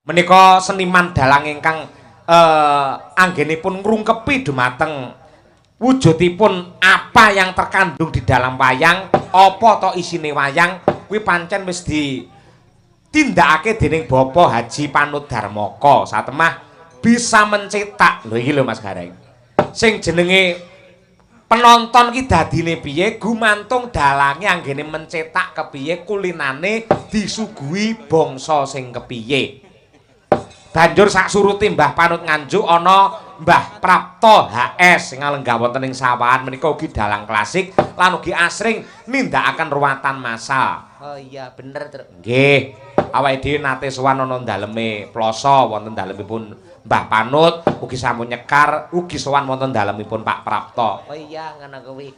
Menika seniman dalang ingkang anggenipun ngrungkepi dumateng wujudipun apa yang terkandung di dalam wayang, apa to isine wayang, kuwi pancen wis ditindakake dening Bapak Haji Panut Darmoko. Satemah bisa mencetak. Lho iki lho, Mas Gareng. Sing jenenge penonton ki dadine piye gumantung dalange anggene mencetak kepiye kulinane disuguhi bangsa sing kepiye. Banjur sak suruti Mbah Panut Nganjuk ana Mbah Prapto HS sing ngalenggah wonten ing Sawahan, menika ugi dalang klasik lan ugi asring nindakaken ruwatan massal. Oh iya, bener, Truk. Nggih, awake dhewe nate sowan ana daleme Ploso, wonten dalemipun Mbah Panut, ugi sampun nyekar, ugi sowan wonten dalemipun Pak Prapto. Oh iya, ngono kuwi.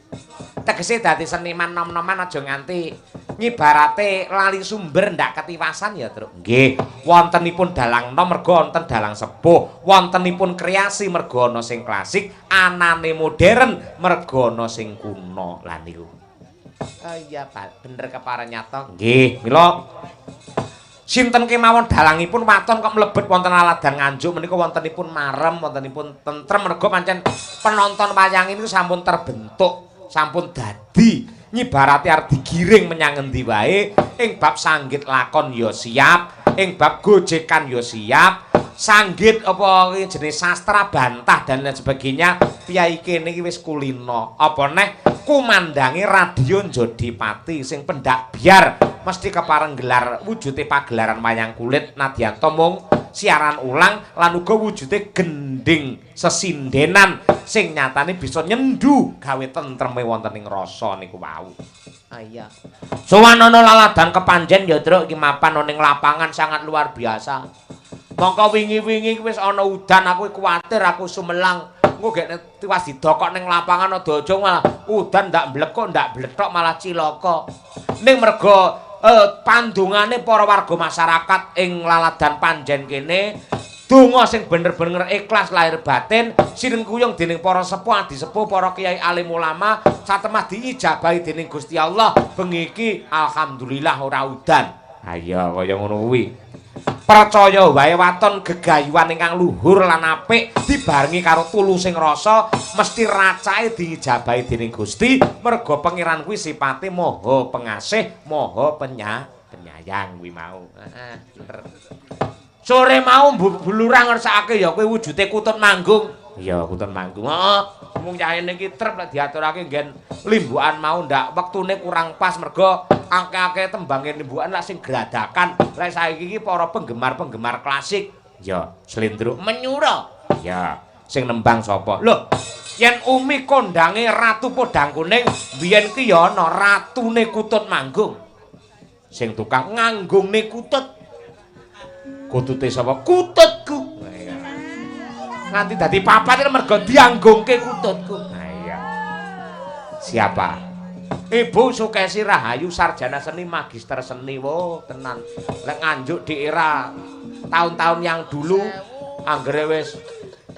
Tegese dadi seniman nom-noman aja nganti ngibarate lali sumber ndak ketiwasan ya, Truk. Nggih, wontenipun dalang nom mergo wonten dalang sepuh, wontenipun kreasi mergo ana sing klasik, anane modern mergo ana sing kuno. Lah niku. Oh iya, Pak, bener kepareng nyata. Nggih, mila sinten kemawon dalangipun waton kok mlebet wonten Laladan Nganjuk menika wontenipun marem, wontenipun tentrem mergo pancen penonton wayang ini sampun terbentuk, sampun dadi nyibarate arep digiring menyang endi wae, ing bab sanggit lakon ya siap, ing bab gojekan ya siap, sanggit apa jenis sastra bantah dan lain sebagainya, piyai kene iki wis kulino. Apa neh kumandange radio Jodipati sing pendak biar mesti kepareng gelar wujude pagelaran wayang kulit nadyan to mung siaran ulang lan uga wujude gending sesindenan sing nyatane bisa nyendu gawe tentreme wonten ing rasa niku wau. Ah iya. Sowan ana Laladan Kepanjen ya, Truk, iki mapan ana ning lapangan sangat luar biasa. Mongko wingi-wingi wis ana udan, aku kuwatir aku sumelang. Engko gek tiwas didokok ning lapangan aja-aja malah udan ndak mblekuk ndak blethok malah cilaka. Ning mergo pandungane para warga masyarakat ing Laladan Panjen kene, donga sing bener-bener ikhlas lahir batin sinengkuyung dening para sepuh adi sepuh, para kiai alim ulama, satemah diijabahi dening Gusti Allah, bengi iki alhamdulillah ora udan. Ha iya, kaya ngono kuwi. Percaya wae, waton gegayuhan ingkang luhur lan apik dibarengi karo tulusing rasa mesti racake diijabahi dening Gusti, mergo Pangeran kuwi sipate maha pengasih, maha penyayang kuwi mau. Heeh, bener. Sore mau Bu Lurah ngersakake ya kuwi wujude kutut manggung. Iya, kutut manggung. Heeh. Mung cahene iki trep lek diaturake nggen limbukan mau ndak wektune kurang pas mergo akeh-akeh tembange limbukan lak sing gradakan. Lek saiki iki para penggemar-penggemar klasik. Ya, slendro menyura. Ya, sing nembang sapa? Loh, yen Umi kondange Ratu Podang Kuning, biyen ki ya ana ratune kutut manggung. Sing tukang nganggungne kutut. Kutute sapa? Kututku. Nganti dadi papat iki mergo dianggungke kututku. Ha iya. Siapa? Ibu Sukesi Rahayu, sarjana seni, magister seni. Wo, tenan. Lek Nganjuk di era tahun-tahun yang dulu anggere wis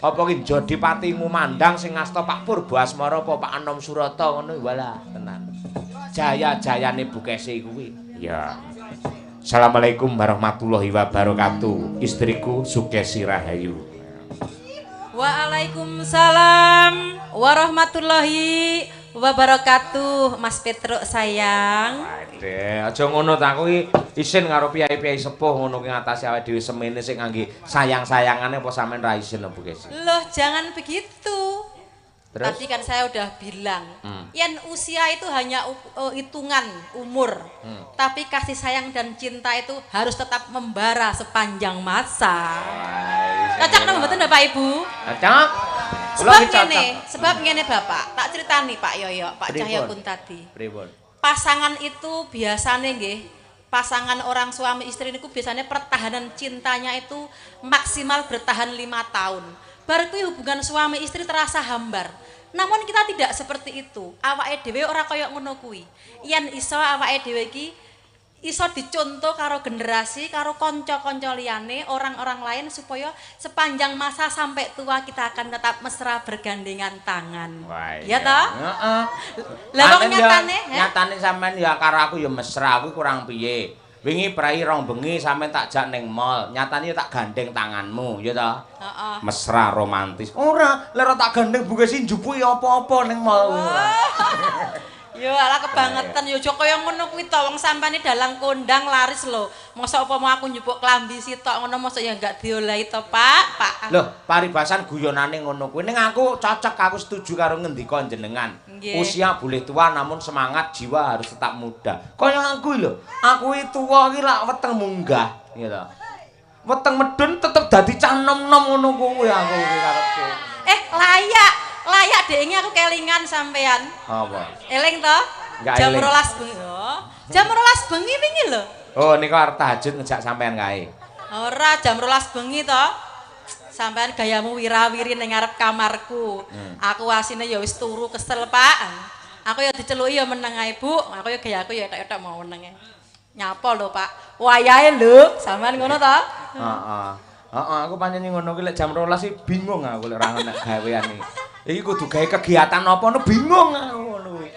apa ki Jodipati ngumandang sing ngasta Pak Purbo Asmara apa Pak Anom Surata ngono, walah tenan. Jaya-jayane Bu Kesi kuwi. Ya. Assalamualaikum warahmatullahi wabarakatuh. Istriku Sukesi Rahayu. Waalaikumsalam warahmatullahi wabarakatuh, Mas Petruk sayang. Waduh, aja ngono ta, aku iki isin karo piyai-piyai sepuh ngono ki ngatasi awake dhewe semene sing ngangge sayang-sayangane, apa sampean ra isin apa, Kesi? Loh, jangan begitu. Terus? Tadi kan saya udah bilang, yang usia itu hanya hitungan umur. Tapi kasih sayang dan cinta itu harus tetap membara sepanjang masa. Cocok napa mboten, Bapak Ibu? Cocok. Sebab ngene, sebab ngene Bapak, tak ceritani Pak Yoyo, Pak Pripun? Cahyo Kuntadi. Pripun? Pasangan itu biasanya nggih, pasangan orang suami istri niku biasanya pertahanan cintanya itu maksimal bertahan 5 tahun. Bar kuwi hubungan suami istri terasa hambar. Namun kita tidak seperti itu. Awake dhewe ora kaya ngono kuwi. Yen iso awake dhewe iki iso dicontoh karo generasi, karo kanca-kanca liyane, orang-orang lain supaya sepanjang masa sampai tua kita akan tetap mesra bergandengan tangan. Wah, Ya toh? Heeh. Lah wong Pancen ya, nyatane, he? Nyatane sampean ya karo aku ya mesra, aku kurang piye. Wingi prei rong bengi sampean tak jak ning mall, nyatane tak gandeng tanganmu, ya ta? Heeh. Mesra romantis. Ora, lek tak gandeng Bu Kesi njupuki apa-apa ning mall kuwi ora. Yo ala kebangetan yo aja kaya ngono kuwi to, wong sampane dalang kondang laris lho. Mosok upama aku njupuk klambi sitok ngono mosok ya enggak diolahi to, Pak? Pak. Loh, paribasan guyonane ngono kuwi. Ning aku cocok, aku setuju karo ngendika jenengan. Usia boleh tua namun semangat jiwa harus tetap muda. Kaya aku lho, aku iki tuwa iki lak weteng munggah, ya to. Weteng medun tetep dadi cah nom-nom ngono kuwi aku iki karepku. Layak. Layak dek ini aku kelingan sampean. Apa? Eling to? Jam 12 bengi. Oh, jam 12 bengi wingi lho. Oh, niku arep tahajud ngejak sampean kae. Ora, jam 12 bengi to. Sampean gayamu wirawiri ning ngarep kamarku. Aku asine ya wis turu kesel, Pak. Aku ya diceluki ya meneng ae, Bu. Aku ya gayaku ya tok-tok mau menenge. Nyapa lho, Pak? Wayahe lho, sampean ngono to? Heeh. Heeh, aku pancen ngono kuwi lek jam 12 iki bingung aku lek ora ana gawean iki. Iki kudu gawe kegiatan apa ngono bingung aku ngono kuwi.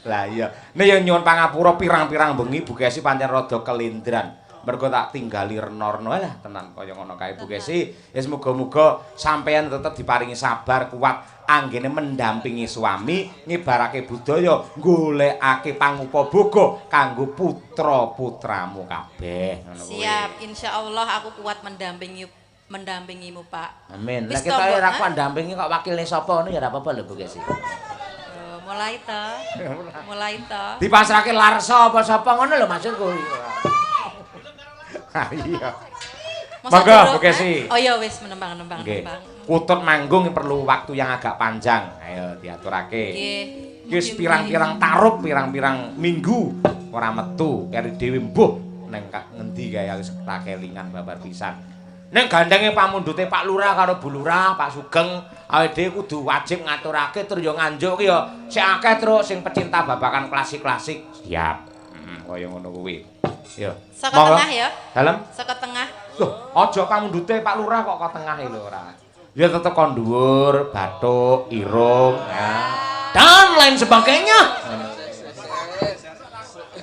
Lah iya, nek ya nyuwun pangapura pirang-pirang bengi Bu Kesi pancen rada kelindran. Mergo tak tinggali rena-rena lah tenan kaya ngono kae Bu Kesi. Ya semoga-moga sampeyan tetep diparingi sabar, kuat anggene mendampingi suami, ngibarake budaya, golekake pangupaboga kanggo putra-putramu kabeh ngono kuwi. Siap, insyaallah aku kuat mendampingimu, Pak. Amin. Lah kita ora kuat ndampingi kok wakilne sapa ngono ya ora apa-apa lho Bu Kesi. Oh, mulai to. Mulai to. Dipasrahke Larsa apa sapa ngono lho maksudku. Ha iya. Monggo Bu Kesi. Oh ya wis menembang-nembang. Kutut manggung perlu waktu yang agak panjang. Ayo diaturake. Nggih. Iki wis pirang-pirang tarup, pirang-pirang minggu ora metu keri dhewe mbuh neng ngendi kae wis tak kelingan babar pisan. Ning gandenge pamundhute Pak Lurah karo Bu Lurah, Pak Sugeng, awake dhewe kudu wajib ngaturake tur ya nganjuk ki ya sik akeh truk sing pecinta babakan klasik-klasik. Siap. Kaya ngono kuwi. Yo. Saka tengah ya. Dalem? Saka tengah. Loh, aja pamundhute Pak Lurah kok kok tengah lho ora. Ya tetep kon dhuwur, bathuk, irung, ya. Dan lain sebagainya.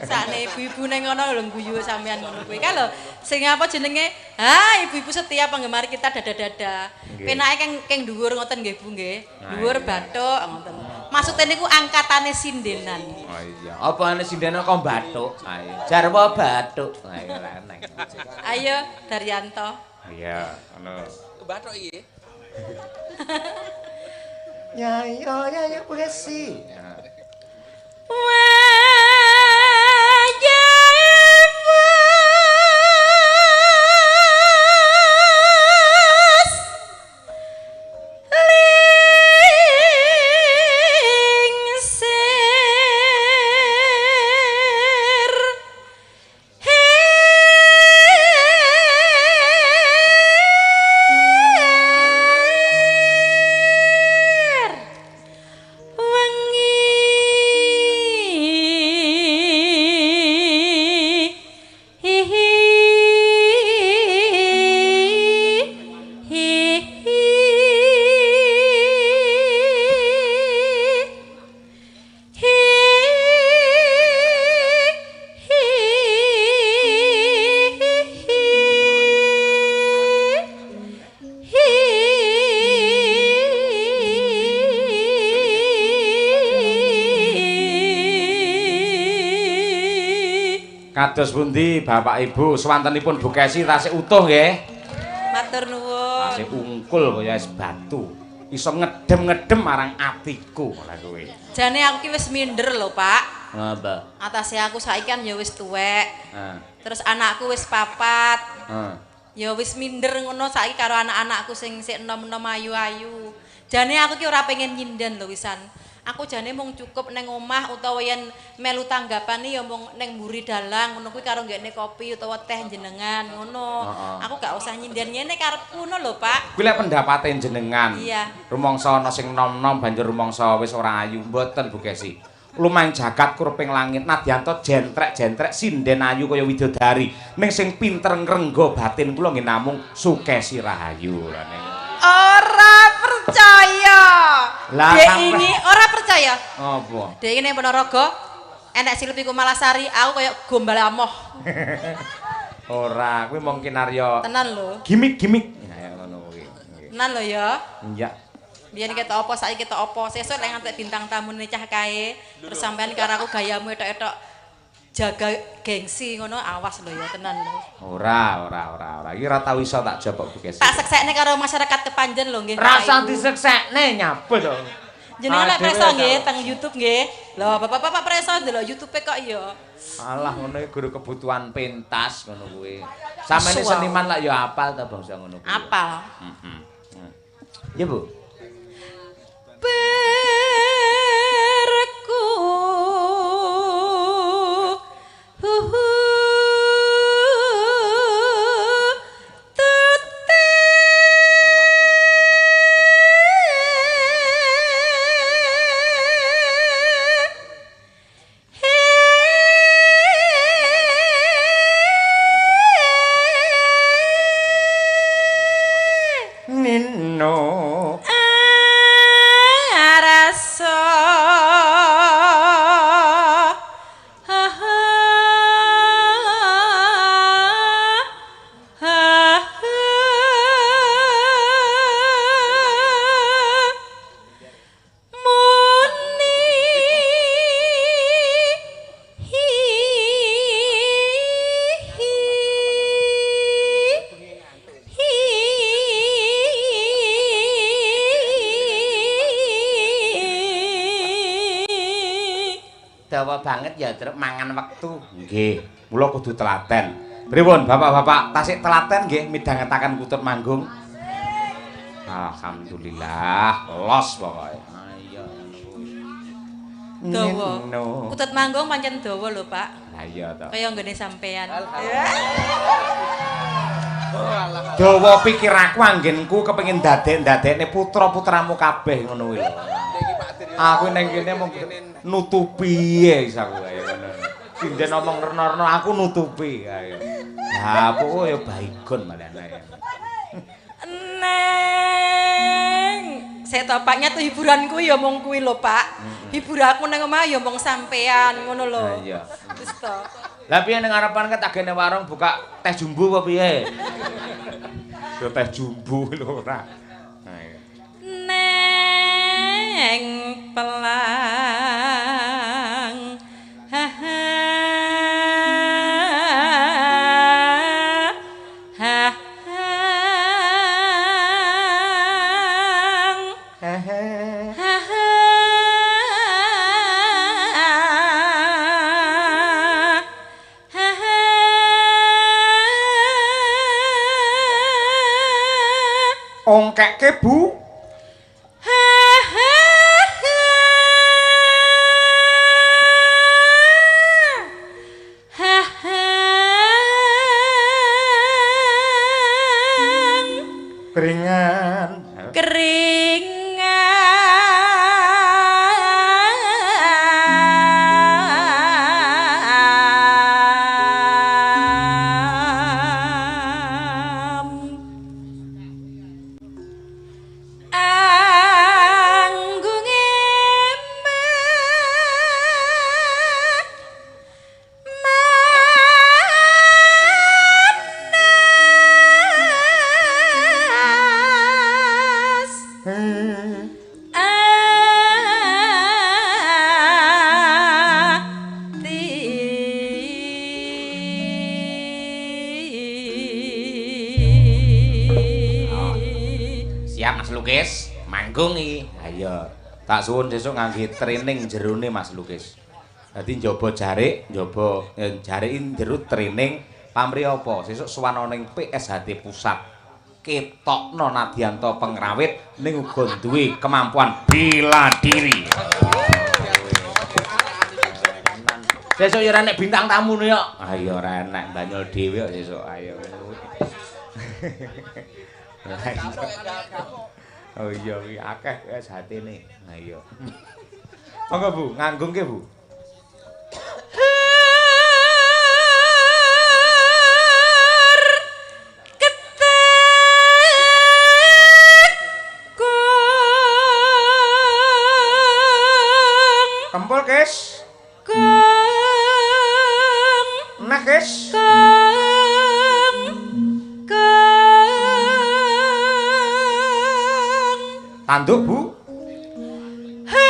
Sakne ibu-ibu ning ngono lho guyu sampean ngono kuwi. Ka lho sing apa jenenge? Ha, ibu-ibu setia penggemar kita dada-dada. Penake keng keng dhuwur ngoten nggih Bu nggih. Dhuwur bathuk ngoten. Maksude niku angkatane sindenan. Oh iya. Apa ane sindenan kok bathuk? Ayo. Jarwa bathuk. Ayo ora eneng. Ayo Daryanto. Iya, ngono. Bathuk iki. Ya ya ya ya Bu Kesi. Kados pundi Bapak Ibu swantenipun Bu Kesi tasih utuh nggih? Matur nuwun. Tasih ungkul kaya es batu. Iso ngedem-ngedem marang atiku ngono kuwi. Jane aku ki wis minder lho, Pak. Ngapa? Atase aku saiki kan ya wis tuwek. Heeh. Terus anakku wis papat. Heeh. Ya wis minder ngono saiki karo anak-anakku sing sik enom-enom ayu-ayu. Jane aku ki ora pengen nyinden lho wisan. Aku jane mung cukup neng omah utawa yen melu tanggapane ya mung neng mburi dalang ngono kuwi karo nggekne kopi utawa teh jenengan ngono. Aku gak usah nyinden ngene karepku ngono lho, Pak. Kuwi lek pendapate jenengan. Iya. Rumangsa ana sing nom-nom banjur rumangsa wis ora ayu mboten Bu Kesi. Lumayan jagat kurping langit nadyanto jentrek-jentrek sinden ayu kaya widodari. Ning sing pinter ngrenggo batin kula nggih namung Sukesi Rahayu. Ora percaya. Lah Dek ini ora percaya. Apa? Dek ini Ponorogo Enek Silpi Kumalasari, aku kaya gombal amoh. Ora, kuwi mung kinarya. Tenan lho. Gimik-gimik. Ya ngono kuwi. Tenan lho ya. Iya. Biyen ketok apa saiki ketok apa. Sesuk lek ngantek bintang tamune cah kae, terus sampean karo aku gayamu etok-etok jaga gengsi ngono, awas lho ya tenan lho. Ora. Iki ora tau iso tak jawab Bu Kesi. Tak seksekne karo masyarakat Kepanjen lho nggih. Rasa diseksekne nyabut to. Jenengan lek preso nggih teng YouTube nggih. Lho, bapak-bapak preso ndelok YouTube-e kok ya. Alah ngono iki guru kebutuhan pentas ngono kuwi. Samene seniman lak ya apal ta bangsa ngono kuwi. Apal. Heeh. Ya, Bu. Berku Nino arasa ha ha ha muni hi hi hi. Dawa banget ya truk mangan wektu. Nggih, mula kudu telaten. Pripun bapak-bapak tasik telaten nggih midhangetaken Kutut Manggung? Alhamdulillah, los pokoke. Ayo ngono kuwi. Dawa. Kutut Manggung pancen dawa lho, Pak. Lah iya to. Kaya nggone sampean. Dawa pikir aku anggenku kepengin dadek-dadekne putra-putramu kabeh ngono kuwi lho. Aku ning kene mung nutupi ae wis aku ayo ngono. Sinden omong rena-rena aku nutupi ayo. Ha pokoke ya baygon malah ae. Neng, sik to Pak, nyatu hiburanku ya mung kuwi lho, Pak. Hibur aku nang omah ya mung sampean ngono lho. Ha iya. Wis to. Lah piye ning ngarepan ketagene warung buka teh jumbo apa piye? Ya teh jumbo lho ora. Neng pelang ha ha ha ha ha ha. Ongkekke Bu. Ha ha ha ha ha. Keringan. Keringan. Anggunge manas ati. Siap Mas Lukis, manggung iki. Ayo, tak suwun sesuk ngangge training jerone Mas Lukis. Dadi njaba jarik, njaba jarike jero training pamrih apa? Sesuk sowan ana ning PSHT Pusat. Ketokno Nadianto pengrawit ning uga duwe kemampuan bela diri. Sesuk ya ora enek bintang tamu yo. Ayo ora enek banyol dhewe kok sesuk. Ayo. Oh iya kuwi akeh PSHT-ne. Ha iya. Monggo Bu, nganggungke Bu. Ketekung Kempul, Kes. Kung. Tanduk, Bu. Her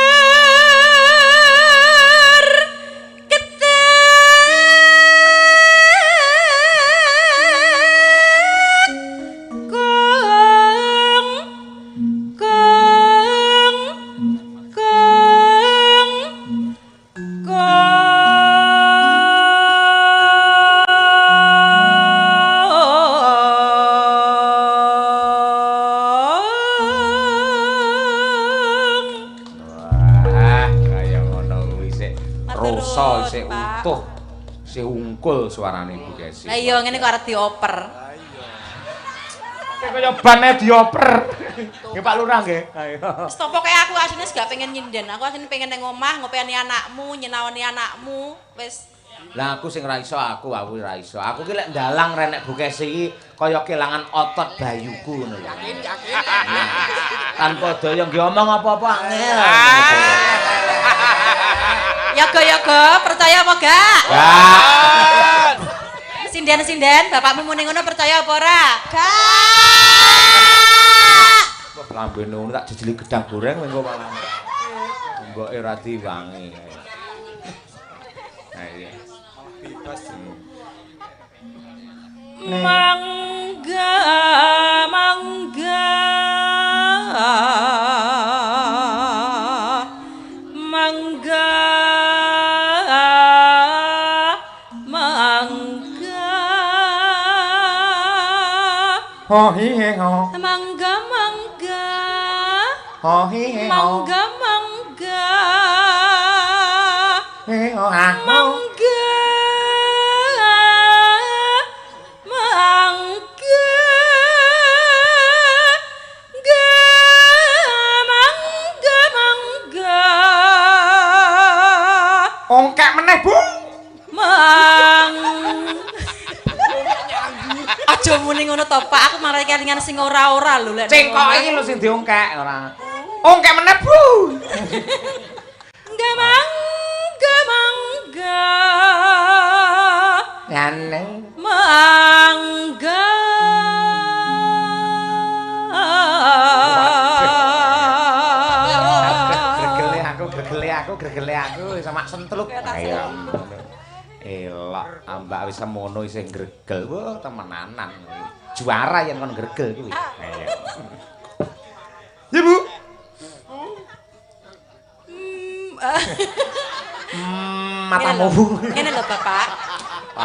ketek kong kong kong kong. Wah, kaya ngono kuwi sik rasa isih utuh. Isih ungkul suarane Bu Kesi. Lah iya ngene kok arep dioper. Kaya bane dioper. Nggih Pak Lurah nggih. Ayo. Wis to pokoke aku asline gak pengen nyinden. Aku asline pengen nang omah ngopeni anakmu, nyinaoni anakmu. Wis. Lah aku sing ra iso aku ra iso. Aku ki lek ndalang renek Bu Kesi iki kaya kelangan otot bayuku ngono lho. Yakin, yakin. Tanpa daya nggih omong apa-apa angel. Yoga yoga, percaya apa gak? Gak. Sinden-sinden, bapakmu muni ngono percaya apa ora? Gak. Wah, lambene ngono tak jejeli gedang goreng mengko malah. Mboke ora diwangi. Ayo. Bebas. Mangga mangga mangga mangga Ho hi he ho. mangga mangga Ho hi he ho. mangga mangga He ho ha. mangga mangga ga mangga mangga Ongkek meneh, Bu. mang. Aja muni ngono to, Pak. Aku malah kelingan sing ora-ora lho lek. Cengkok iki lho sing diongkek ora. Ongkek meneh, Bu. Mangga mangga mangga Laneng. mangga. Gregele aku, gregele aku, gregele aku sama sentluk. Ayo. Elok, ambak wis semono isih gregel. Wah, temenanan. Juara yen kon gregel kuwi. Ayo. Ya, Bu. Matamu. Ngene lho, Bapak.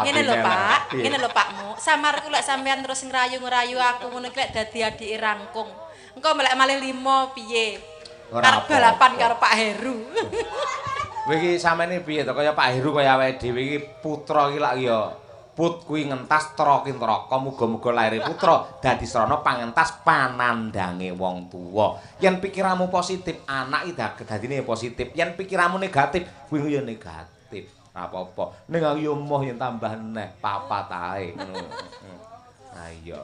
Ngene lho, Pak. Piye? Ngene lho, Pakmu. Samar ku lek sampean terus ngrayu-ngrayu aku ngono iki lek dadi adike rangkung. Engko melek malih 5 piye? Ora Arep balapan apa-apa. karo Pak Heru. Kowe iki sampeyan piye to kaya Pak Heru kaya awake dhewe iki putra iki lak ya put kuwi ngentas tra kintraka muga-muga laire putra dadi sarana pangentas panandange wong tuwa. Yen pikiranmu positif, anak iki dadine positif. Yen pikiranmu negatif, kuwi ya negatif. Ora apa-apa. Ning aku ya moh yen tambah neh papat ae ngono. Ayo.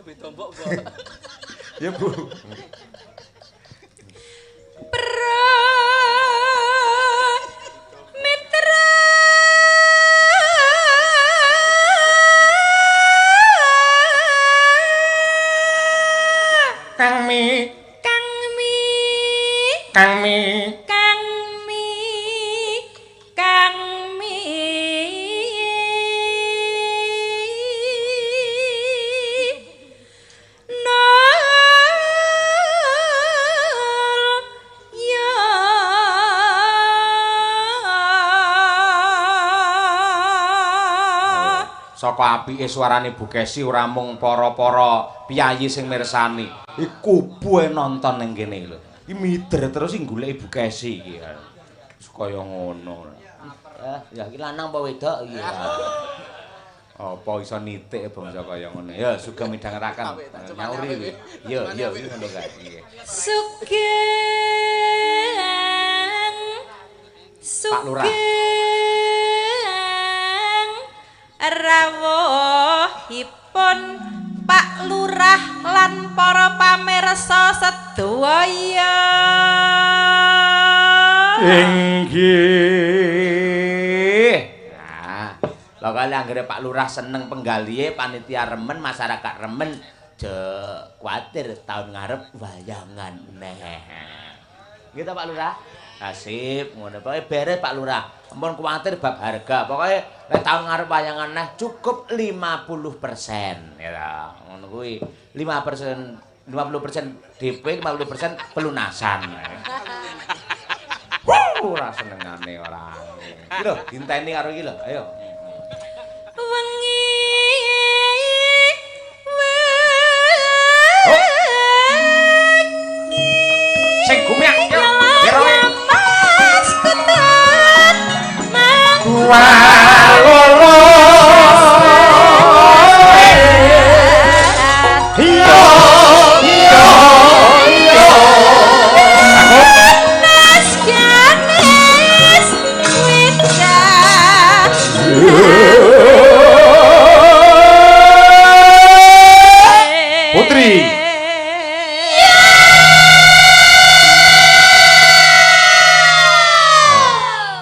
Beda mbok, Mbok. Ya, Bu. Mitra Kang Mi, Kang Mi Kang Mi. Kang Mi Kang Mi Nol ya. Saka apike suarane Bu Kesi ora mung para-para piyayi sing mirsani. Iki kubuhe nonton ning kene lho. Iki mider terus sing goleki Bu Kesi iki. Wis kaya ngono. Ya iki lanang apa wedok iki? Apa iso nitik bangsa kaya ngono. Ya sugeng midhangetaken nyauri kuwi. Ya ya iki ngono kae. Nggih. Sugeng Pak Lurah. Sugeng rawuhipun Pak Lurah lan para pamirsa sedaya. Inggih. Nah, lha kali anggere Pak Lurah seneng penggalihe, panitia remen, masyarakat remen, Aja kuwatir taun ngarep wayangan neh. Nggih ta Pak Lurah? Asip ngono pokoke beres Pak Lurah. Ampun kuwatir bab harga. Pokoke nek taun ngarep wayangan neh cukup 50% ya ta. Ngono kuwi 5%, 50% DP, 50% pelunasan. Wuh, ora senengane ora. Iki lho, dinteni karo iki lho. Ayo. Wengi sing gumyak yo. Mas kutut manggung. Iya, iya, iya. Mas Ganes Wida. Putri.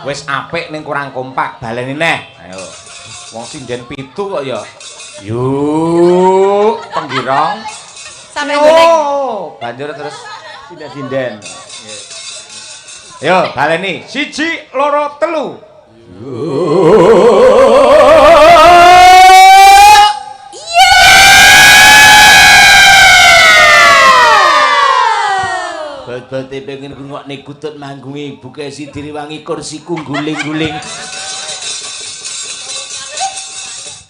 Wis apik ning kurang kompak, baleni neh. Ayo. Wong sinden 7 kok ya. Yuk, penggirong. Sampe guling. Banjur terus sinden-sinden. Yo, baleni. 1 2 3. Bot-bote pengen ngrungokne kutut manggunge Ibu Kesi direwangi kursiku guling-guling.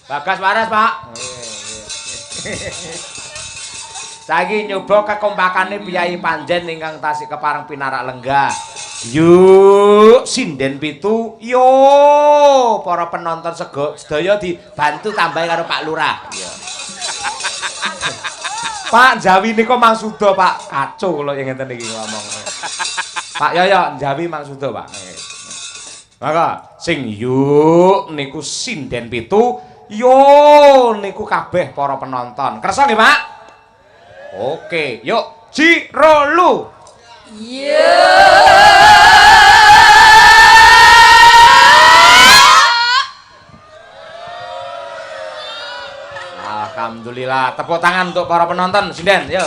Bagas waras, Pak. Saiki nyoba kekompakane priyayi Panjen ingkang tasih kepareng pinarak lenggah. Yuk, sinden 7. Yo, para penonton sego sedaya dibantu tambahi karo Pak Lurah. Iya. Pak Jawi nika mangsuda, Pak. Kacau kula yen ngenten iki ngomong. Pak Yoyo Jawi mangsuda, Pak. Maka sing yuk niku sinden 7, yo niku kabeh para penonton. Kersa nggih, Pak? Oke, yuk Jirolu. Yo. Alhamdulillah, tepuk tangan untuk para penonton, sinden, yo.